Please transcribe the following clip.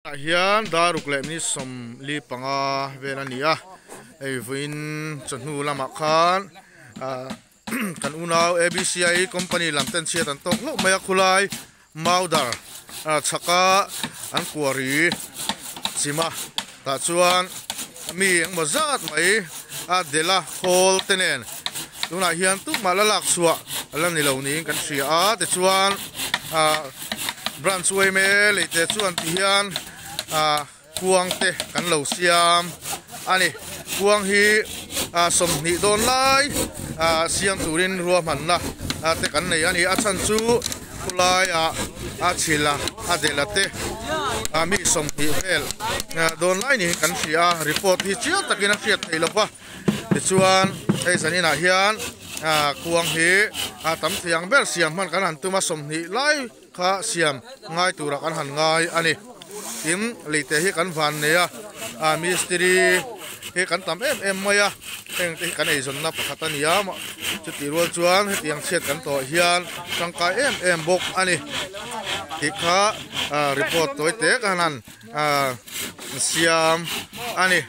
Ah hian daruk leh minute 45 vel a ni a, hei vawiin chawhnu lamah khan ah kan unau ABCI company lam ten chhiat an tawk hlauh mai a khulai Maudar ah chhaka an kuari chim a tah chuan mi engmaw zat mai a dela khawl te nen tunah hian tumah la lak chhuah a la ni lo niin kan hria a tichuan ah branch yma lei te chuan ti hian ah kuang te kan lo siam a ni kuang hi ah 20 dawn lai ah siam turin ruahmanna te kan nei a ni a chhan chu khulai ah a chhil a a delh a te ah mi 20 vel dawn lai niin kan hria a report hi chiang takin a hriat theih lova tichuan hei zaninah hian ah kuang hi a tam thei ang ber siam hman kan han tum a 20 lai kha siam ngai turah kan han ngai a ni. Tin, leite hi kan van nei a, ah mistiri hi kan tam em em mai a, heng te hi kan eizawnna pakhat a ni a, chutih rual chuan hetiang chhiat kan tawh hian tangkai em em bawk a ni tih kha ah report tawi tek a han ah siam a ni.